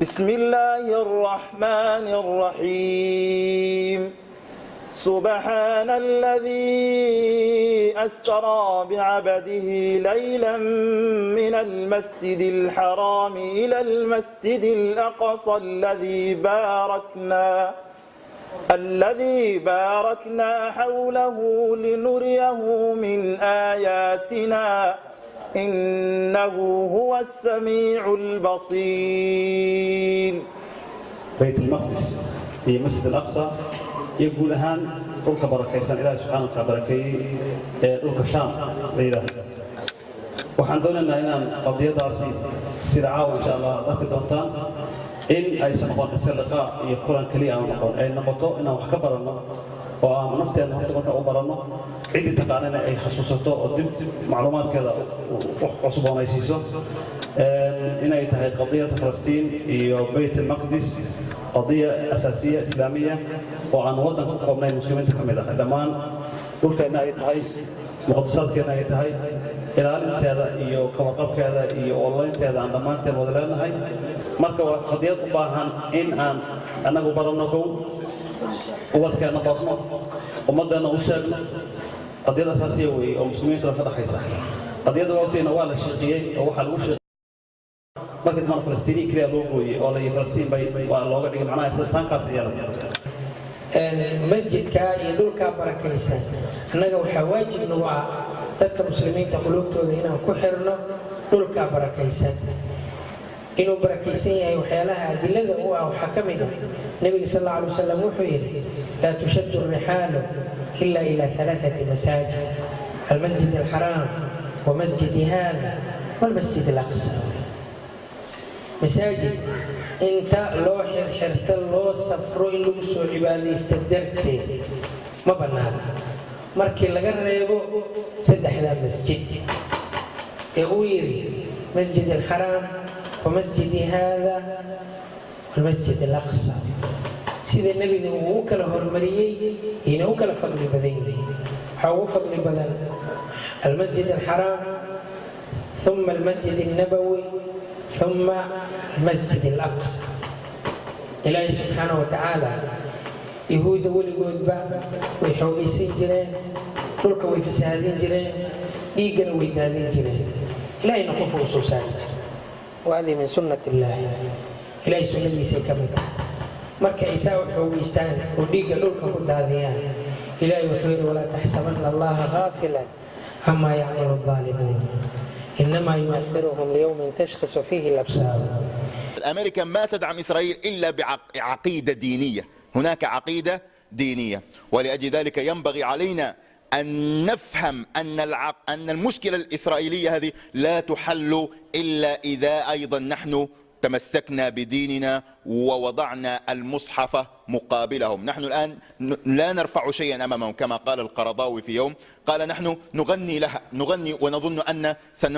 بسم الله الرحمن الرحيم. سبحان الذي أسرى بعبده ليلا من المسجد الحرام إلى المسجد الأقصى الذي باركنا حوله لنريه من آياتنا، إنه هو السميع البصير. Bayt Almaqdis iyo Masjid Alaqsa iyo guud ahaan dhulka barakaysan Ilaahi subxana wa taala barakeeyey ee dhulka Shaam la yidhaahdo. Waxaan doonaynaa inaan qadiyadaasi, sida caawa insha Allah aad arki doontaan, in aysan noqon iska liqaa iyo kulan keliya aan noqon, ay noqoto inaan wax ka baranno oo aan nafteenna horta marka u baranno, ciddii taqaanana ay xasuusato oo dib macluumaadkeeda u cusboonaysiiso, inay tahay qadiyada Falastiin iyo Bayt Almaqdis qadiya asaasiya islaamiya oo aan waddan ku koobnayn Muslimiinta ka mid ah, dhammaan dhulkeenna ay tahay, muqadasaadkeenna ay tahay, ilaalinteeda iyo kawarqabkeeda iyo ololeynteeda aan dhammaanteen wada leenahay. Marka waa qadiyad u baahan in aan annagu baranno kow, ubadkeenna barno, ummaddeenna u sheegno. Qadiyad asaasiya weeye oo Muslimiinta ka dhaxaysa. Qadiyadda waqtiina waa la shiiqiyey oo waxaa lagu shiiqiyey markii dambana Falastiiniin keliya loo gooyey oo la Falastiin bay waa looga dhigay, macnaha saankaas iyada. Masjidkaa iyo dhulkaa barakaysan annaga waxaa waajib nagu ah dadka Muslimiinta quluubtooda inaan ku xirno dhulkaa barakaysan inuu barakaysan yahay. Waxyaalaha adilada u ah waxaa ka mid ah Nebiga sal alla alay wasalam wuxuu yidhi: "Laa tushaddu الرحال إلا إلى ثلاثة مساجد: المسجد الحرام ومسجدي هذا والمسجد الأقصى." Masaajid inta loo xirxirta loo safro in lagu soo cibaadaysta darteed ma bannaana, markii laga reebo saddexdaa masjid ee uu yidhi: مسجد الحرام ومسجدي هذا والمسجد الأقصى. Sida Nebiga uu u kala hormariyey ina u kala fadli badan yihiin, waxaa ugu fadli badan المسجد الحرام، ثم المسجد النبوي، ثم المسجد الأقصى. Ilaahay subxaana wa tacaala Yahuudda weligoodba way xoogaysan jireen, dhulka way fasahaadin jireen, dhiiggana way daadin jireen. Ilaahayna qofa uu soo saari jiray. وهذه من سنة الله. Ilahay sunnadiisay ka mid tahay. Marka ay saa u xoogaystaan oo dhiigga dhulka ku daadiyaan, Ilaahay wuxuu yidhi: "ولا تحسبن الله غافلا عما يعمل الظالمون، إنما يؤخرهم ليوم تشخص فيه الأبصار." أمريكا ما تدعم إسرائيل إلا بعقيدة دينية، هناك عقيدة دينية، ولأجل ذلك ينبغي علينا أن نفهم أن المشكلة الإسرائيلية هذه لا تحل إلا إذا أيضا نحن تمسكنا بديننا ووضعنا المصحف مقابلهم. نحن الآن لا نرفع شيئا أمامهم، كما قال القرضاوي في يوم، قال: نحن نغني لها، نغني ونظن أن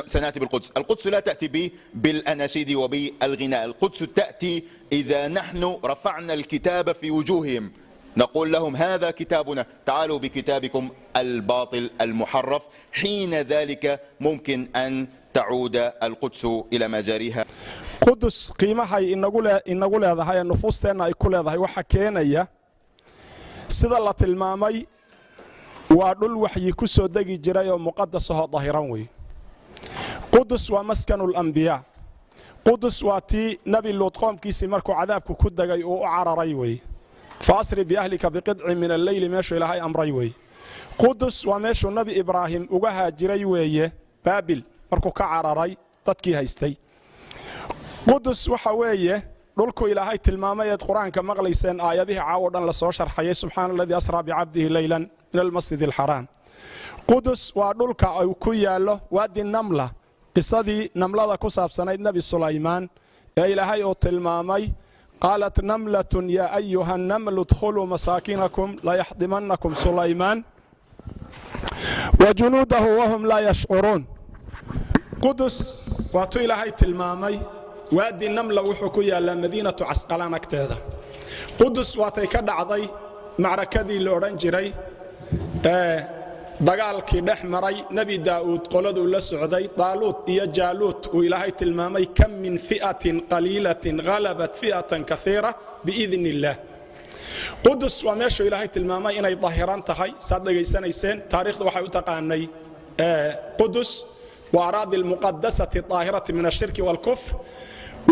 سنأتي بالقدس. القدس لا تأتي بالأناشيد وبالغناء، القدس تأتي إذا نحن رفعنا الكتاب في وجوههم، نقول لهم: هذا كتابنا، تعالوا بكتابكم الباطل المحرف. حين ذلك ممكن أن تعود القدس إلى مجاريها. Qudus qiimahay inagu leedahay ee nufuusteenna ay ku leedahay waxaa keenaya, sida la tilmaamay, waa dhul waxyi ku soo degi jiray oo muqadas ahoo dahiran wey. Qudus waa مسكن الأنبياء. Qudus waa tii Nebi Luud qoomkiisii markuu cadaabku ku degay uu u cararay wey. "فأسر بأهلك بقطع من الليل" meeshuu Ilaahay amray wey. Qudus waa meeshuu Nebi Ibraahim uga haajiray weeye Baabil markuu ka cararay dadkii haystay. Qudus waxa weeye dhulku Ilaahay tilmaamay eed Qur-aanka maqlayseen, aayadihii caawo dhan la soo sharxayay: "سبحان الذي أسرى بعبده ليلا من المسجد الحرام." Qudus waa dhulka uu ku yaallo Waadi Namla, qisadii namlada ku saabsanayd Nebi Sulaymaan ee Ilaahay uu tilmaamay: "قالت نملة يا أيها النمل ادخلوا مساكنكم لا يحطمنكم سليمان وجنوده وهم لا يشعرون." Qudus waatuu Ilaahay tilmaamay. Waadi Namla wuxuu ku yaallaa Madiinatu Casqalaan agteeda. Qudus waatay ka dhacday macrakadii la odhan jiray ee Dagaalkii dhex maray Nebi Daa'uud qoladuu la socday, Daaluut iyo Jaaluut, uu Ilaahay tilmaamay: "Kam min fi'atin qaliilatin ghalabat fi'atan kaiira biidni illaah." Qudus waa meeshuu Ilaahay tilmaamay inay dahiran tahay. Saad dhegaysanayseen, taariikhda waxay u taqaanay Qudus waa araadi almuqadasati daahirati min ashirki waalkufr,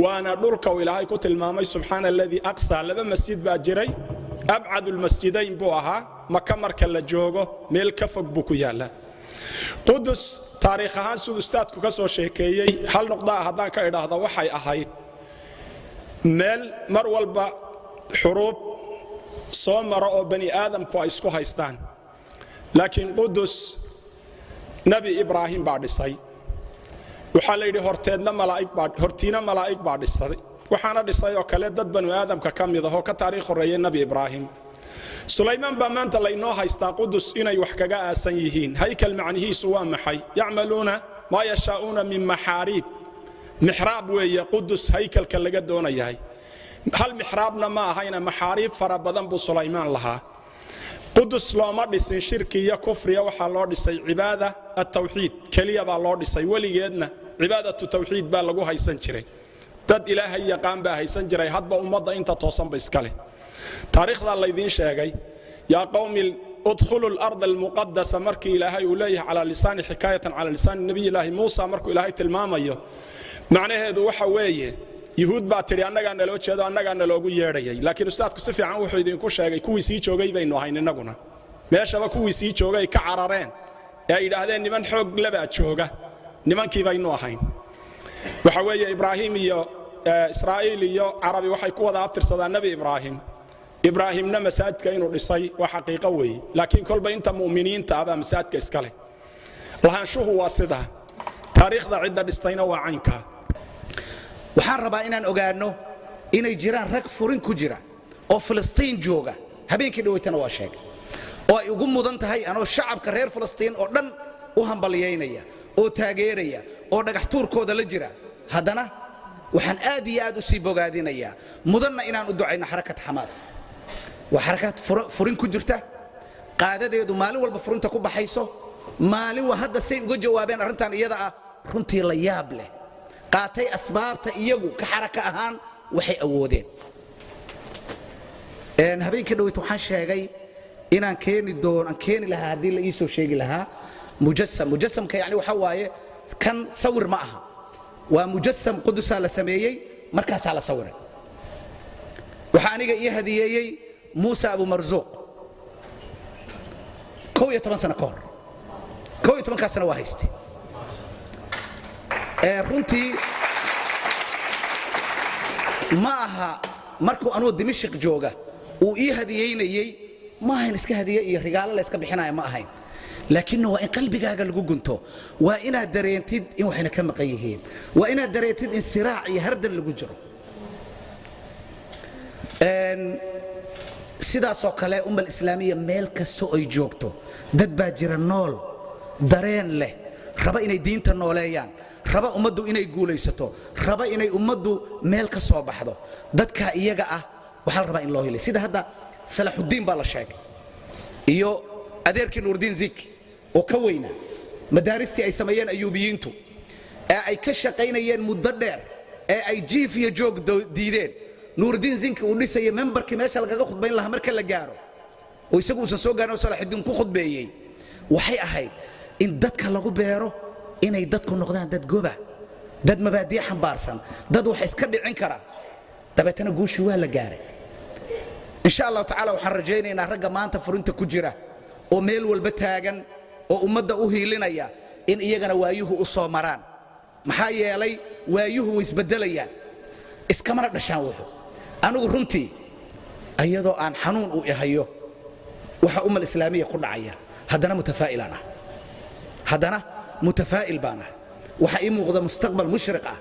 waana dhulka uu Ilaahay ku tilmaamay "subxaana aladii aqsa". Laba masjid baa jiray, abcadu lmasjidayn buu ahaa. Maka marka la joogo meel ka fog buu ku yaallaa. Qudus taariikh ahaan, siduu ustaadku ka soo sheekeeyey, hal nuqdaa haddaan ka idhaahda, waxay ahayd meel mar walba xuruub soo mara oo bani aadamku ay isku haystaan. Laakiin Qudus Nebi Ibraahim baa dhisay. Waxaa la yidhi horteedna malaa'ig baa, hortiina malaa'ig baa dhisay, waxaana dhisay oo kale dad banu aadamka ka mid ahoo ka taariikh horreeyay Nebi Ibraahim. Sulaymaan baa maanta laynoo haystaa Qudus inay wax kaga aasan yihiin. Haykal macnihiisu waa maxay? "Yacmaluuna maa yashaa'uuna min maxaariib." Mixraab weeye Qudus haykalka laga doonayahay. Hal mixraabna ma ahayna, maxaariib fara badan buu Sulaymaan lahaa. Qudus looma dhisin shirki iyo kufriya, waxaa loo dhisay cibaada atawxiid keliya baa loo dhisay. Weligeedna cibaadatu tawxiid baa lagu haysan jiray, dad Ilaahay yaqaan baa haysan jiray, hadba ummadda inta toosanba iskale. Taariikhdaa laydiin sheegay, "yaa qawmi udkhulu lard almuqadasa", markii Ilaahay uu leeyahay calaa lisaani, xikaayatan cala lisaani Nabiyilaahi Muusa, markuu Ilaahay tilmaamayo, macnaheedu waxa weeye Yuhuud baa tidhi annagaa naloo jeedo, annagaa naloogu yeedhayay. Laakiin ustaadku si fiican wuxuu idinku sheegay kuwii sii joogay baynu ahayn innaguna meeshaba, kuwii sii joogay ka carareen ee ay yidhaahdeen niman xoog labaa jooga, nimankii baynu ahayn. Waxa weeye Ibraahim iyo Israa'iil iyo Carabi waxay ku wada abtirsadaan Nebi Ibraahim. Ibraahimna masaajidka inuu dhisay waa xaqiiqo weeye, laakiin kolba inta mu'miniinta ah baa masaajidka iska leh. Lahaanshuhu waa sidaa, taariikhda cidda dhistayna waa caynkaa. Waxaan rabaa inaan ogaanno inay jiraan rag furin ku jira oo Filistiin jooga. Habeenkii dhaweytana waa sheegay oo ay ugu mudan tahay, anoo shacabka reer Filistiin oo dhan u hambalyaynaya oo taageeraya oo dhagax tuurkooda la jira, haddana waxaan aad iyo aad u sii bogaadinayaa, mudanna inaan u ducayno xarakat Xamaas. Waa xarakaad furin ku jirta, qaadadeedu maalin walba furinta ku baxayso. Maalin wa hadda say uga jawaabeen arrintan iyada ah runtii la yaab leh, qaatay asbaabta iyagu ka xaraka ahaan waxay awoodeen. Habeenkii dhaweyt waxaan sheegay inaan keeni doon, aan keeni lahaa haddii la iisoo sheegi lahaa, mujasam. Mujasamka yani waxa waaye kan sawir ma aha, waa mujasam. Qudusaa la sameeyey, markaasaa la sawiray. Waxaa aniga ii hadiyeeyey Muusa Abu Marzuuq 11 sano ka hor. 11-kaa sano waa haystay. Runtii ma aha markuu anuu Dimashik jooga uu ii hadiyeynayey, ma ahayn iska hadiye iyo rigaalo la iska bixinaya ma ahayn, laakiinna waa in qalbigaaga lagu gunto, waa inaad dareentid in waxayna ka maqan yihiin, waa inaad dareentid in siraac iyo hardan lagu jiro. Sidaasoo kale ummal islaamiya meel kasta ay joogto dad baa jira nool, dareen leh, raba inay diinta nooleeyaan, raba ummaddu inay guulaysato, raba inay ummaddu meel ka soo baxdo. Dadka iyaga ah waxaa la rabaa in loo hilay, sida hadda Salaxuddiin baa la sheegay iyo adeerkii Nuurdiin Zik oo ka weynaa, madaaristii ay sameeyeen Ayuubiyiintu ee ay ka shaqaynayeen muddo dheer ee ay jiif iyo joog diideen. Nuurdiin Zinki uu dhisayay membarkii meesha lagaga khudbayn lahaa marka la gaaro, oo isagu uusan soo gaarin oo Salaxudiin ku khudbeeyey, waxay ahayd in dadka lagu beero inay dadku noqdaan dad goba, dad mabaadiic xambaarsan, dad wax iska dhicin kara. Dabeetana guushii waa la gaaray, insha Allahu tacala. Waxaan rajaynaynaa ragga maanta furinta ku jira oo meel walba taagan oo ummadda u hiilinaya in iyagana waayuhu u soo maraan. Maxaa yeelay waayuhu way isbedelayaan, iskamana dhashaan. Wuxuu anigu runtii iyadoo aan xanuun u ihayo waxa ummal islaamiya ku dhacaya, haddana mutafaa'ilaan ah, haddana mutafaa'il baan ah. Waxaa ii muuqda mustaqbal mushriq ah.